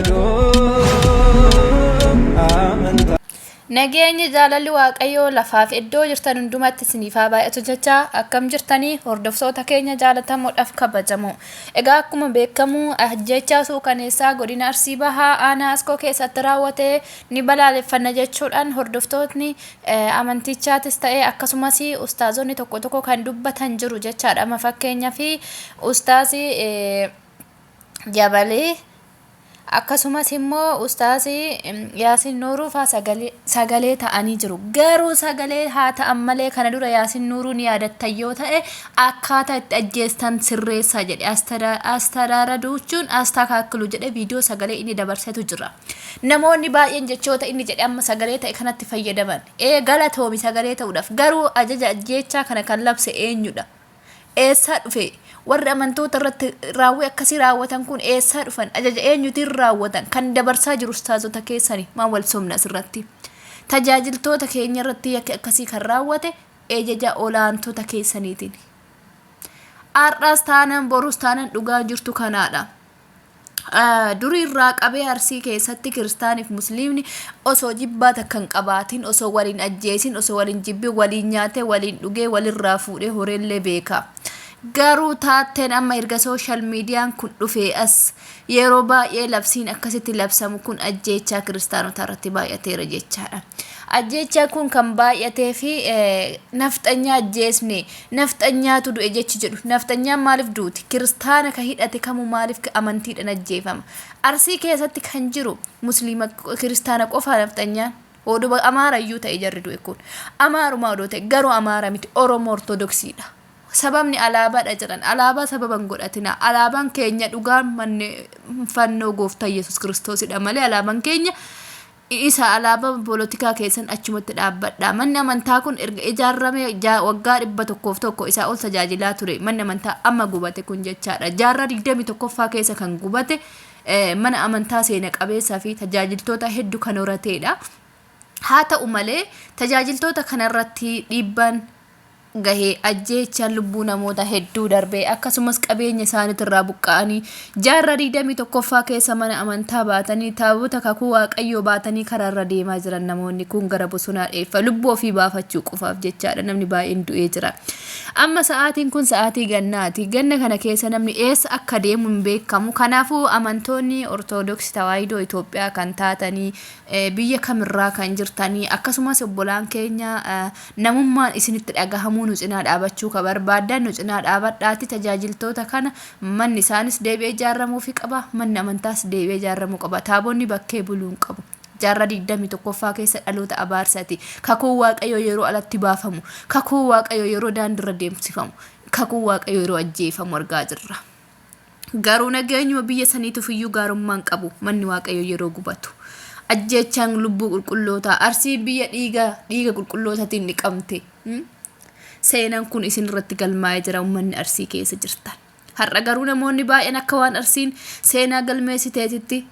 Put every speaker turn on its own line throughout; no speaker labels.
Tawaahidoo amantaa.
Nageenyi jaalalli Waaqayyoo lafaaf iddoo jirtan hundumatti isiniif haa baay'atu jecha akkam jirtanii hordoftoota keenya jaalatamoodhaaf kabajamoo. Egaa akkuma beekamu ajjeechaa suukaneessaa godina Arsii Bahaa aanaa Askoo keessatti raawwate ni balaaleffanna jechuudhaan hordoftootni amantichaatis ta'e akkasumas ustaazonni tokko tokko kan dubbatan jiru jechaadha. Amma fakkeenyaaf ustaazi Jabalee akkasumas immoo ustaazi Yaasin Nuuruu faa sagalee ta'anii jiru. Garuu sagalee haa ta'an malee kana dura Yaasin Nuuruu ni yaadattan yoo ta'e akkaataa itti ajjeestan sirreessaa jedhe astadaaraduuchuun astakaakkilu jedhe viidiyoo sagalee inni dabarsetu jira. Namoonni baay'een jechoota inni jedhe amma sagalee ta'e kanatti fayyadaman. Ee galatoomi sagalee ta'uudhaaf. Garuu ajaja ajjeechaa kana kan labse eenyudha? Eessaa dhufe? Warri amantoota irratti raawwii akkasii raawwatan kun eessaa dhufan? Ajaja eenyutiin raawwatan? Kan dabarsaa jiru ustaazota keessani. Maa wal sobna asirratti? Tajaajiltoota keenya irratti yakki akkasii kan raawwate ajaja olaantota keessaniitiin. Har'as taanaan borus taanaan dhugaa jirtu kanaadha. Durii irraa qabee Arsii keessatti kiristaaniif musliimni osoo jibbaa takka hin qabaatin, osoo wal hin ajjeesin, osoo wal hin jibbin, waliin nyaatee, waliin dhugee, walirraa fuudhee horeellee beeka. Garuu taatteen amma erga sooshaal miidiyaan kun dhufee as yeroo baay'ee labsiin akkasitti labsamu kun ajjeechaa kiristaanotaa irratti baay'ateera jechaadha. Ajjeechaan kun kan baay'atee fi nafxanyaa ajjeesne, Nafxanyaatu du'e jechi jedhu. Nafxanyaan maaliif duuti? Kiristaana ka hidhate kamuu maaliif amantiidhan ajjeefama? Arsii keessatti kan jiru musliima kiristaana qofaa nafxanyaan? Oduma Amaara iyyuu ta'e jarri du'e kun. Amaarumaa odoo ta'e garuu Amaara miti Oromoo Ortodoksiidha. Sababni alaabaadha jedhan. Alaabaa sababa hin godhatinaa. Alaabaan keenya dhugaan manne fannoo gooftaa Yesuus Kiristoosidha malee alaabaan keenya Isa alaabaa polotikaa keessan achumatti dhaabbadhaa. Manni amantaa kun erga ijaarramee waggaa 101 isaa ol tajaajilaa ture. Manni amantaa amma gubate kun jechaadha. Jaarraa 21ffaa keessa kan gubate mana amantaa seena qabeessaa fi tajaajiltoota hedduu kan horateedha. Haa ta'u malee tajaajiltoota kanarratti dhiibbaan gahe ajjeechaan lubbuu namoota hedduu darbe akkasumas qabeenya isaaniitirraa buqqa'anii jaarraa 21ffaa keessa mana amantaa baatanii taabota kakuu waaqayyoo baatanii karaarra deemaa jiran namoonni kun gara bosonaa dheeffa lubbuu ofii baafachuu qofaaf jechaadha namni baay'een du'ee jira. Amma sa'aatiin kun sa'aatii gannaati. Ganna kana keessa namni eessa akka deemu hin beekamu. Kanaafuu amantoonni Ortodoksii Tawaahidoo Itoophiyaa kan taatanii biyya kamirraa kan jirtanii akkasumas obbolaan keenya namummaan isinitti dhagahamuu nu cinaa dhaabachuu ka barbaaddan nu cinaa dhaabadhaati tajaajiltoota kana manni isaanis deebi'ee ijaaramuufi qaba manni amantaas deebi'ee ijaaramuu qaba taabonni bakkee buluu hin qabu. Jaarraa 21ffaa keessa dhaloota abaarsaati. Kakuun Waaqayyoo yeroo alatti baafamu, kakuun Waaqayyoo yeroo daandiirra deemsifamu, kakuun Waaqayyoo yeroo ajjeefamu argaa jirra. Garuu nageenyuma biyya saniituuf iyyuu gaarummaa hin qabu manni Waaqayyoo yeroo gubatu. Ajjeechaan lubbuu qulqullootaa Arsiin biyya dhiiga dhiiga qulqullootaatiin dhiqamte. Seenaan kun isin irratti galmaa'ee jira uummanni Arsii keessa jirtan. Har'a garuu namoonni baay'een akka waan Arsiin seenaa galmeessiteetitti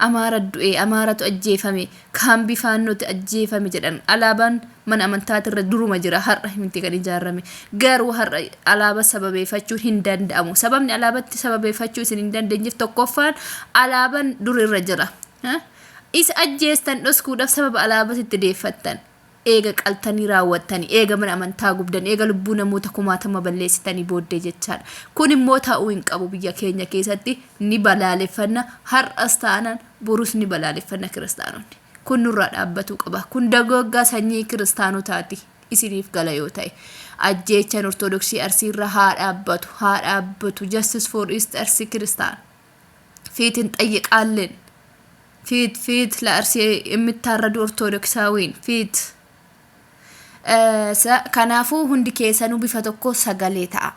Amaara du'e, Amaaratu ajjeefame, kaambii faannooti ajjeefame jedhan. Alaabaan mana amantaatirra duruma jira har'a miti kan ijaarame. Garuu har'a alaaba sababeeffachuun hin danda'amu. Sababni alaabatti sababeeffachuu isin hin dandeenyeef tokkoffaan alaaban durirra jira. Isa ajjeestan dhoskuudhaaf sababa alaabatitti deeffattan. Eega qaltanii raawwattanii, eega mana amantaa gubdan, eega lubbuu namoota kumaatama balleessitanii booddee jechaadha. Kun immoo ta'uu hin qabu biyya keenya keessatti ni balaaleffanna, har'as taanaan borus ni balaaleffanna kiristaanonni. Kun nurraa dhaabbatuu qaba. Kun dagoggaa sanyii kiristaanotaati isiniif gala yoo ta'e. Ajjeechaan Ortodoksii Arsiirra haa dhaabbatu, haa dhaabbatu. Justice for East Arsii Kiristaan. Fiitin xayyiqaalleen. ፊት ፊት ለአርሲ የሚታረዱ ኦርቶዶክሳዊን ፊት kanaafuu hundi keessanuu bifa tokko sagalee ta'a.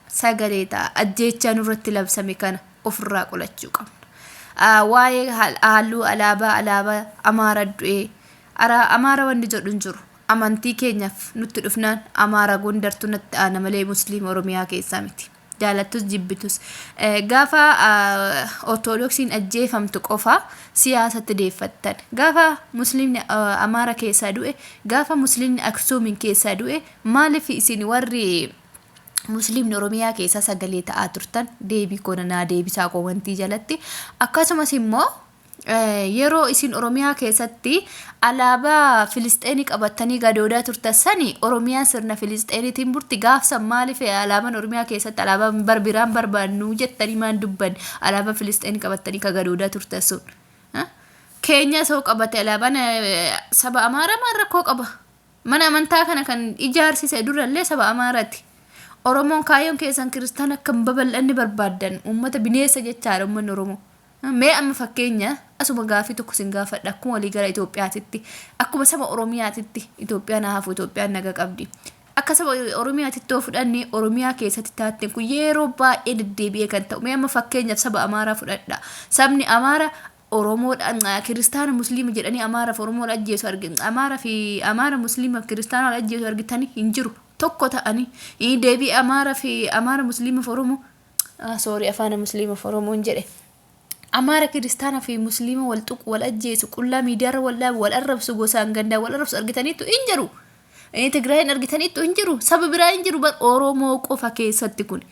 Sagalee ta'a. Ajjeechaa nurratti labsame kana ofirraa qolachuu qabna. Waa'ee halluu alaabaa alaabaa Amaara du'ee Amaara wanni jedhu hin jiru. Amantii keenyaaf nutti dhufnaan Amaara Gondartu natti aana malee Musliima Oromiyaa keessaa miti. Jaalattus jibbitus. Gaafa Ortodoksiin ajjeefamtu qofa siyaasatti deeffattan. Gaafa Musliimni Amaara keessaa du'e, gaafa Musliimni Aksuumiin keessaa du'e maaliif isin warri Musliimni Oromiyaa keessaa sagalee ta'aa turtan deebii koo naa deebisaa koomantii jalatti. Akkasumas immoo yeroo isin Oromiyaa keessatti alaabaa Filisxeenii qabattanii gadoodaa turtan sani Oromiyaan sirna Filisxeeniitiin burti gaafsan maaliif alaabaan Oromiyaa keessatti alaabaa barbiraan barbaannu jettanii maan dubban alaabaa Filisxeenii qabattanii ka gadoodaa turtan sun. Keenya soo qabate alaabaan saba Amaaraa maal rakkoo qaba? Mana amantaa kana kan ijaarsise durallee saba Amaaraati. Oromoon kaayyoon keessan kiristaana akka hin babal'anne barbaaddan uummata bineessa jechaadha uummanni Oromoo. Mee amma fakkeenya asuma gaafii tokko sin gaafadha akkuma walii gara Itoophiyaatitti akkuma saba Oromiyaatitti Itoophiyaan haa hafu Itoophiyaan naga qabdi. Akka saba Oromiyaatitti yoo fudhanne Oromiyaa keessatti taatteen kun yeroo baay'ee deddeebi'ee kan ta'u mee amma fakkeenyaaf saba Amaaraa fudhadha. Sabni Amaaraa Oromoodha kiristaana musliima jedhanii Amaara fi Oromoodha ajjeesu argi Amaara fi Amaara musliima kiristaana ajjeesu argitanii hin jiru tokko ta'anii deebii Amaara fi Amaara musliima fi Oromoo sorry afaan musliima fi Oromoon jedhe Amaara kiristaana fi musliima wal tuqu wal ajjeesu qullaa miidiyaarra wal dhaabu wal arrabsu gosaan gandaa wal arrabsu argitaniitu hin jiru. Tigraayin argitaniitu hin jiru saba biraa hin jiru bar Oromoo qofa keessatti kun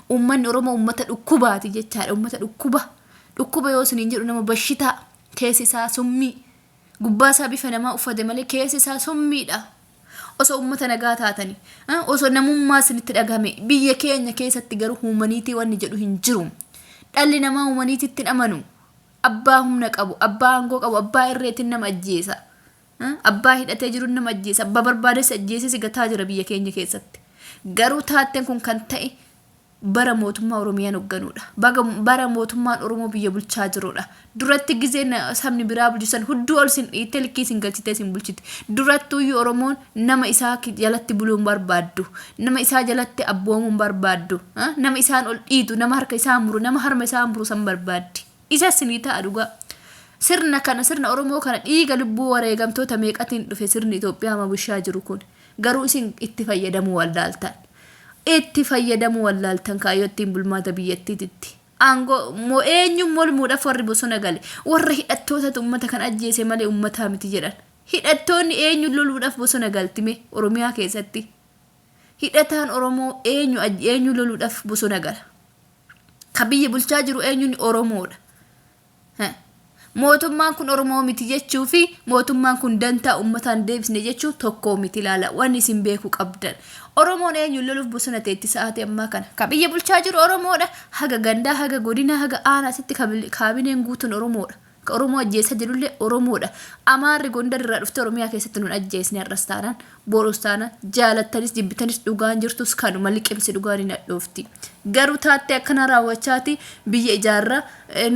uummanni Oromoo uummata dhukkubaati jechaadha uummata dhukkuba. Dhukkuba yoo isiniin jedhu nama bashitaa keessi isaa summii gubbaa isaa bifa namaa uffate malee keessi isaa summiidha. Osoo uummata nagaa taatanii osoo namummaa isinitti dhagahame biyya keenya keessatti garuu huumaniitii wanni jedhu hin jiru. Dhalli namaa huumaniititti hin amanu. Abbaa humna qabu, abbaa aangoo qabu, abbaa irreetiin nama ajjeesa. Abbaa hidhatee jiru nama ajjeesa. Abbaa barbaades ajjeesee si gataa jira biyya keenya keessatti. Garuu taatteen kun kan ta'e bara mootummaa Oromiyaan hoogganuudha. Bara mootummaan Oromoo biyya bulchaa jirudha. Duratti gizeen sabni biraa bulchisan hudduu ol sin dhiittee likkii sin galchitee sin bulchiti. Durattuuyyuu Oromoon nama isaa jalatti buluu hin barbaaddu. Nama isaa jalatti abboomuu hin barbaaddu. Nama isaan ol dhiitu, nama harka isaa muru, nama harma isaa muru san barbaaddi. Isa sinii ta'a dhugaa. Sirna kana sirna Oromoo kana dhiiga lubbuu wareegamtoota meeqatiin dhufe sirni Itoophiyaa amma bulchaa jiru kun. Garuu isin itti fayyadamuu wallaaltan. Itti fayyadamuu wallaaltan kaayyoo ittiin bulmaata biyyattiititti. Aangoo moo eenyuun mormuudhaaf warri bosona gale warra hidhattootatu uummata kan ajjeese malee uummataa miti jedhan. Hidhattoonni eenyuun loluudhaaf bosona galtime Oromiyaa keessatti. Hidhataan Oromoo eenyu eenyu loluudhaaf bosona gala. Ka biyya bulchaa jiru eenyuun Oromoodha. Mootummaan kun Oromoo miti jechuu fi mootummaan kun dantaa uummataan deebisne jechuu tokko miti ilaala. Wanni isin beekuu qabdan. Oromoon eenyuun loluuf bosona teetti sa'aatii ammaa kana. Ka biyya bulchaa jiru Oromoodha. Haga gandaa, haga godina, haga aanaasitti kaabineen guutuun Oromoodha. Ka Oromoo ajjeesaa jirullee Oromoodha. Amaarri Gondar irraa dhuftee Oromiyaa keessatti nun ajjeesne har'as taanaan borus taanaan jaalattanis jibbitanis dhugaan jirtus kanuma liqimsi dhugaan hin hadhoofti. Garuu taattee akkana raawwachaati biyya ijaarra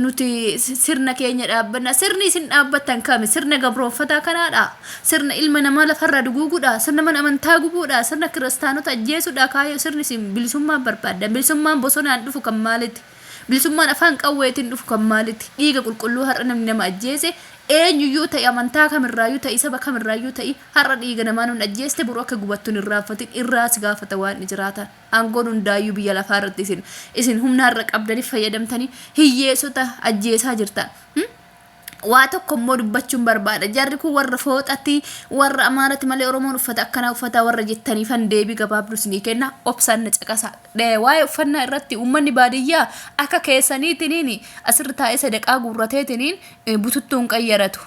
nuti sirna keenya dhaabbanna. Sirni isin dhaabbattan kami? Sirna gabroonfataa kanaadha. Sirna ilma namaa lafarraa duguuguudha. Sirna mana amantaa gubuudha. Sirna kiristaanota ajjeesuudha. Kaayyoo sirni isin bilisummaan barbaaddan. Bilisummaan bosonaan dhufu kan maaliti? Bilisummaan afaan qawweetiin dhufu kan maaliti? Dhiiga qulqulluu har'a namni nama ajjeese eenyuyyuu ta'e amantaa kamirraayyuu ta'e saba kamirraayyuu ta'e har'a dhiiga namaa nun ajjeeste boru akka gubattu hin irraanfatin irraa si gaafata waan ni jiraata. Aangoon hundaayyuu biyya lafaa irratti isin isin humna har'a qabdaniif fayyadamtanii hiyyeessota ajjeesaa jirtan. Waa tokko immoo dubbachuun barbaada. Jarri kun warra fooxati, warra Amaarati malee Oromoon uffata akkanaa uffataa warra jettaniifan deebii gabaabduu isinii kenna. Obsaan na caqasa. Waa'ee uffannaa irratti uummanni baadiyyaa akka keessaniitiniin asirra taa'ee sadaqaa guurrateetiniin bututtuu hin qayyaratu.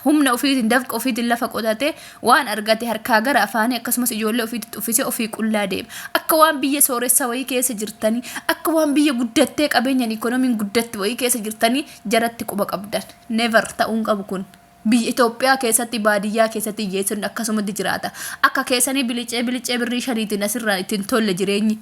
Humna ofiitiin dafqa ofiitiin lafa qotatee waan argate harkaa gara afaanii akkasumas ijoollee ofiitti uffisee ofii qullaa deema. Akka waan biyya sooressa wayii keessa jirtanii, akka waan biyya guddattee qabeenyaan ikoonomiin guddatte wayii keessa jirtanii jaratti quba qabdan. Never ta'uun qabu kun. Biyya Itoophiyaa keessatti baadiyyaa keessatti hiyyeessonni akkasumatti jiraata. Akka keessanii bilicee bilicee birrii shaniitiin asirraa ittiin tolle jireenyi.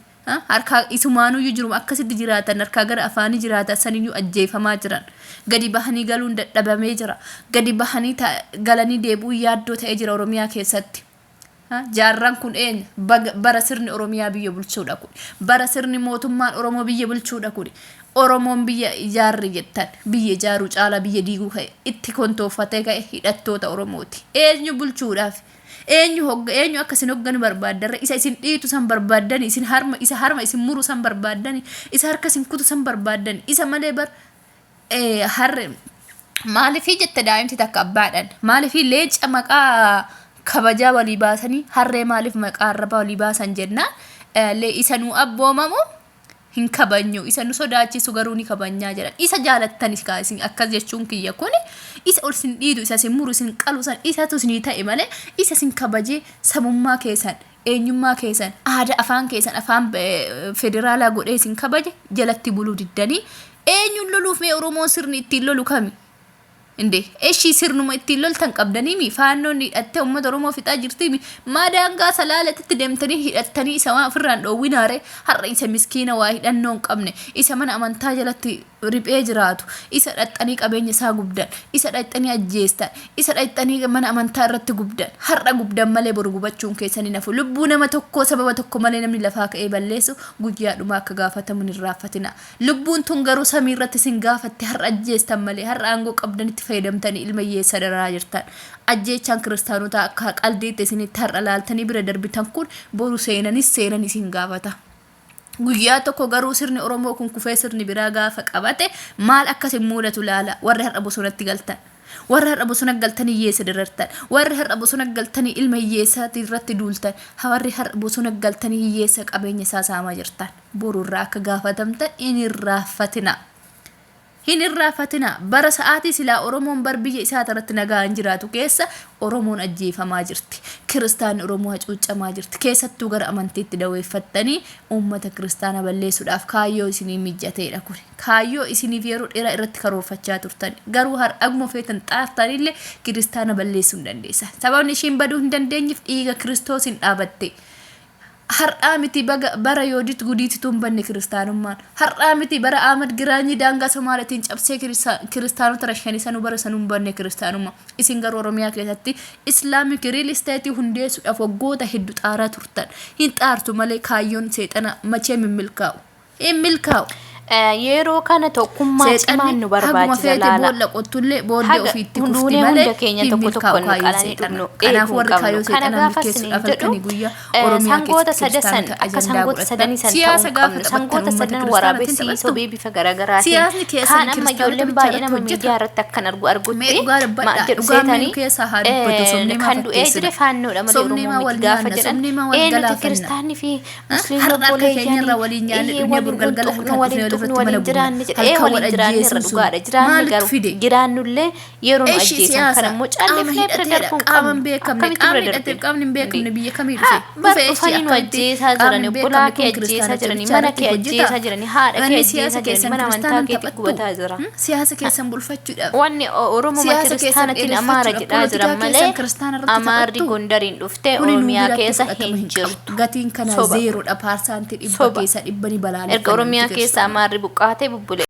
Harkaa isumaanuyyuu jiru akkasitti jiraatan harkaa gara afaanii jiraatan saniyyuu ajjeefamaa jiran. Gadi bahanii galuun dadhabamee jira. Gadi bahanii galanii deebi'uun yaaddoo ta'ee jira Oromiyaa keessatti. Jaarraan kun eenyu? Bara sirni Oromiyaa biyya bulchuudha kun. Bara sirni mootummaan Oromoo biyya bulchuudha kun. Oromoon biyya ijaarri jettan biyya ijaaruu caalaa biyya diiguu ka'e itti kontooffatee ka'e hidhattoota Oromooti. Eenyu bulchuudhaaf? Eenyu hogga eenyu akka isin hogganu barbaaddarre isa isin dhiitu san barbaaddani isin harma isa harma isin muru san barbaaddani isa harka isin kutu san barbaaddani isa malee bar harre maaliifii jette daa'imti takka abbaadhaan maaliifii leenca maqaa kabajaa walii baasanii harree maaliif maqaa arrabaa walii baasan jennaan Isa nu abboomamu hin kabajnu, isa nu sodaachisu garuu ni kabajnaa jedhan. Isa jaalattanis kaa isin akkas jechuun kiyya kun isa ol sin dhiitu, isa sin muru, sin qalu san isatu isinii ta'e malee isa sin kabajee sabummaa keessan, eenyummaa keessan, aadaa afaan keessan afaan federaalaa godhee isin kabaje jalatti buluu diddanii eenyuun loluuf? Mee Oromoon sirni ittiin lolu kami? Inde eshii sirnuma ittiin loltan qabdaniimi? Faannoon hidhattee uummata Oromoo fixaa jirtiimi? Maa daangaa Salaaletitti deemtanii hidhattanii isa waan ofirraan dhoowwinaare? Har'a isa miskiina waa hidhannoo hin qabne, isa mana amantaa jalatti riphee jiraatu, isa dhaxxanii qabeenya isaa gubdan, isa dhaxxanii ajjeestan, isa dhaxxanii mana amantaa irratti gubdan. Har'a gubdan malee boru gubachuun keessan hin hafu. Lubbuu nama tokkoo sababa tokko malee namni lafaa ka'ee balleessu guyyaa dhumaa akka gaafatamu hin irraanfatina. Lubbuun tun garuu samii irratti isin gaafatti. Har'a ajjeestan malee, har'a aangoo qabdanitti fayyadamtanii ilma hiyyeessaa dararaa jirtan. Ajjeechaan kiristaanotaa akka qaldiitti isinitti har'a laaltanii bira darbitan kun boru seenanis seenan isin gaafata. Guyyaa tokko garuu sirni Oromoo kun kufee sirni biraa gaafa qabate maal akka isin mudatu laala, warri har'a bosonatti galtan. Warri har'a bosona galtanii hiyyeessa darartan. Warri har'a bosona galtanii ilma hiyyeessaati irratti duultan. Warri har'a bosona galtanii hiyyeessa qabeenya isaa saamaa jirtan. Boru irraa akka gaafatamtan hin irraanfatinaa. Hin irraanfatinaa. Bara sa'aatii silaa Oromoon bar biyya isaa irratti nagaan jiraatu keessa Oromoon ajjeefamaa jirti. Kiristaanni Oromoo hacuuccamaa jirti. Keessattuu gara amantiitti daweeffattanii uummata kiristaanaa balleessuudhaaf kaayyoo isinii mijateedha kun. Kaayyoo isiniif yeroo dheeraa irratti karoorfachaa turtan. Garuu har'aguma feetan xaartanillee kiristaana balleessuu hin dandeessan. Sababni ishiin baduu hin dandeenyeef dhiiga Kiristoosiin dhaabatte. Har'aa miti, baga bara Yoodit Gudiititu hin banne kiristaanummaan. Har'aa miti, bara Ahmad Giraanyii daangaa Somaaliitiin cabsee kiristaanota rashanii sanuu bara sanuu hin banne kiristaanummaa. Isin garuu Oromiyaa keessatti Islamic Real Estate hundeessuudhaaf waggoota hedduu xaaraa turtan. Hin xaartu malee kaayyoon seexana macheem hin milkaa'u. Hin milkaa'u.
Yeroo kana tokkummaa
Seexanni
cimaan nu
haguma
barbaachisa
feete
laala.
boolla qottullee booddee
Haga
ofiitti kufti
hunduunee
malee
hunda keenya
hin
tokko
milkaa'u
tokkoon nu
kaayyoon
qalanii
seexanaa.
dhugnu
Kanaaf
eeguu hin
warri
qabnu.
kaayyoo
Kana
seexanaa
gaafa isiniin
milkeessuudhaaf
jedhu
halkanii guyyaa Oromiyaa
sangoota
keessatti
sadan san
kiristaanota
akka
ajandaa
sangoota
godhatan.
sadanii san ta'uu
Siyaasa
hin
gaafa
qabnu.
taphattan
Sangoota
uummata
sadan
kiristaanaatiin
waraabessi
taphattu.
sobee bifa garaagaraatiin
Siyaasni keessan
kaan amma
kiristaanota
ijoolleen
bichaa
baay'ee
irratti
nama
hojjeta.
miidiyaa irratti akkan argu
Mee
argutti
dhugaa
maal
dubbadhaa.
jedhu
Dhugaan mee nu
seetanii
keessaa haa dubbatu. Sobnee maa
kan du'ee
fakkeessina?
jire faannoodha malee
Sobnee
Oromoo
maa wal
miti gaafa
nyaanna?
jedhan
Sobnee maa wal
nuti
galaafanna?
kiristaanni fi musliimni
Har'a harka
obboleeyyanii
keenyarra waliin nyaanne dhugnee
waliin
bor galgala
tuqnu
halkan
waliin
dhufnee
tuqnu
walirratti mana
waliin
guurna.
jiraanne jedhe
Halkan wal
waliin jiraanne irra
ajjeesuun sun
dhugaadha jiraanne
maaltu
garuu
fide?
jiraannullee yeroo nu
Eshi
ajjeesan
siyaasa
kana immoo
qaama
callifnee bira
hidhateedha.
darbuu hin
Qaama hin
qabnu.
beekamne.
Akkamitti
Qaamni
bira
hidhateef
darbina?
qaamni hin beekamne biyya kamii
Ha
dhufe?
bar
Dhufe eshi
dhufanii nu
akkamitti
ajjeesaa
qaamni
jiran,
hin
obbolaa
beekamne
kee
kun
ajjeesaa
kiristaanota
jiranii,
bichaa
mana
irratti
kee
hojjeta?
ajjeesaa jiranii, haadha kee
Wanni siyaasa
ajjeesaa jiranii,
keessan
mana amantaa
kiristaanan
keetti
taphattu?
gubataa jira.
Siyaasa keessan bulfachuudhaaf,
Wanni Oromuma
siyaasa keessan
kiristaanatiin Amaara
dheereffachuudhaaf
jedhaa jiran
polotikaa
malee
keessan kiristaana irratti
Amaarri
taphattu?
Gondariin dhuftee
Kuni nu
Oromiyaa
biratti
keessa
fudhatama
hin
hin qabu.
jirtu.
Gatiin kanaa
Soba.
zeeroodha. Paarsaantii 100
Soba.
keessaa 100 ni
Erga
balaaleffanna nuti
Oromiyaa keessa
kiristaanonni.
Amaarri buqqaatee bubbule.